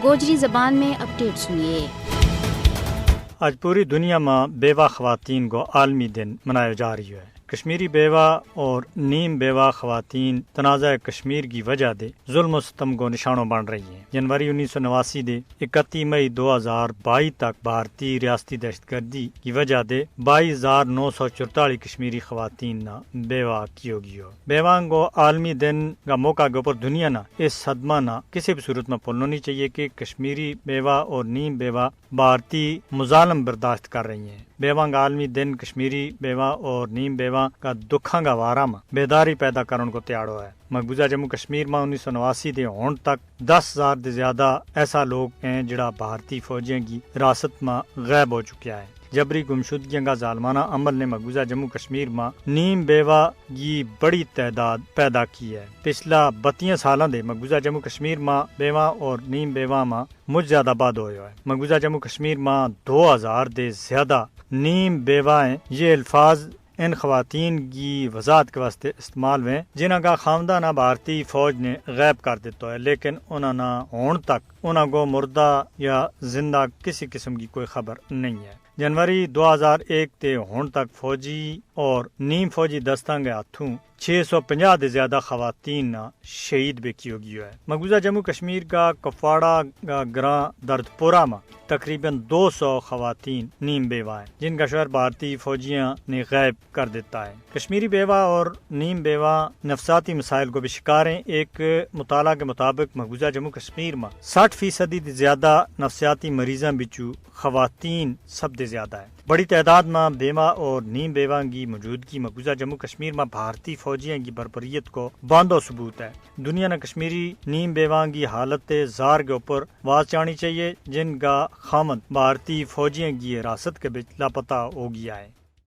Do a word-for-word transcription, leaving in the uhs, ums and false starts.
گوجری زبان میں اپڈیٹ سنیے۔ آج پوری دنیا ما بیوہ خواتین کو عالمی دن منایو جا رہیو ہے۔ کشمیری بیوہ اور نیم بیوہ خواتین تنازعہ کشمیر کی وجہ دے ظلم و ستم کو نشانو بن رہی ہیں۔ جنوری انیس سو نواسی دے اکتی مئی دو ہزار بائی تک بھارتی ریاستی دہشت گردی کی وجہ دے بائی ہزار نو سو چرتالی کشمیری خواتین نا بیوہ کیو گیو۔ بیواں کو عالمی دن کا موقع کے اپر دنیا نا اس صدمہ نا کسی بھی صورت ما پلنو نہیں چاہیے کہ کشمیری بیوہ اور نیم بیوہ بھارتی مظالم برداشت کر رہی ہیں۔ بیواں کا عالمی دن کشمیری بیواں اور نیم بیواں کا دکھاں کا وارا ما بیداری پیدا کرن کو تیاڑو ہے۔ مقبوضہ جموں کشمیر ما انیس سو نواسی دے ہون تک دس ہزار دے زیادہ ایسا لوگ ہیں جڑا بھارتی فوجیاں کی حراست ما غائب ہو چکیا ہے۔ جبری گمشدگیاں کا ظالمانہ عمل نے مقبوضہ جموں کشمیر ما نیم بیوہ کی بڑی تعداد پیدا کی ہے۔ پچھلا بتیاں سالاں دے مقبوضہ جموں کشمیر ما بیواں اور نیم بیواں ما مچ زیادہ بعد ہویو ہے۔ مقبوضہ جموں کشمیر ما دو ہزار دے زیادہ نیم بیوہ ہیں۔ یہ الفاظ ان خواتین کی وضاحت کے واسطے استعمال ہوئے ہیں جنہاں کا خاندان بھارتی فوج نے غائب کر دیتا ہے، لیکن انہاں نا ہون تک انہاں کو مردہ یا زندہ کسی قسم کی کوئی خبر نہیں ہے۔ جنوری دو ہزار ایک تے ہون تک فوجی اور نیم فوجی دستاں کے ہاتھوں چھ سو پنجاہ دے زیادہ خواتین نا شہید بھی کیو گیو ہے۔ مقبوضہ جموں کشمیر کا کپواڑہ کا گراں درد پورا ما تقریبا دو سو خواتین نیم بیوہ ہیں جن کا شوہر بھارتی فوجیاں نے غائب کر دیتا ہے۔ کشمیری بیوہ اور نیم بیوہ نفسیاتی مسائل کو بھی شکار ہیں۔ ایک مطالعہ کے مطابق مقبوضہ جموں کشمیر ما ساٹھ فیصدی دے زیادہ نفسیاتی مریضاں بچو خواتین سب دے زیادہ ہیں۔ بڑی تعداد ما بیوہ اور نیم بیواں کی موجودگی مقبوضہ جموں کشمیر ما بھارتی فوجیاں کی بربریت کو باندھو ثبوت ہے۔ دنیا نا کشمیری نیم بیواں کی حالت زار کے اپر واز چاہنی چاہیے جن کا خامد بھارتی فوجیاں کی حراست کے بچ لاپتہ ہو گیا ہے۔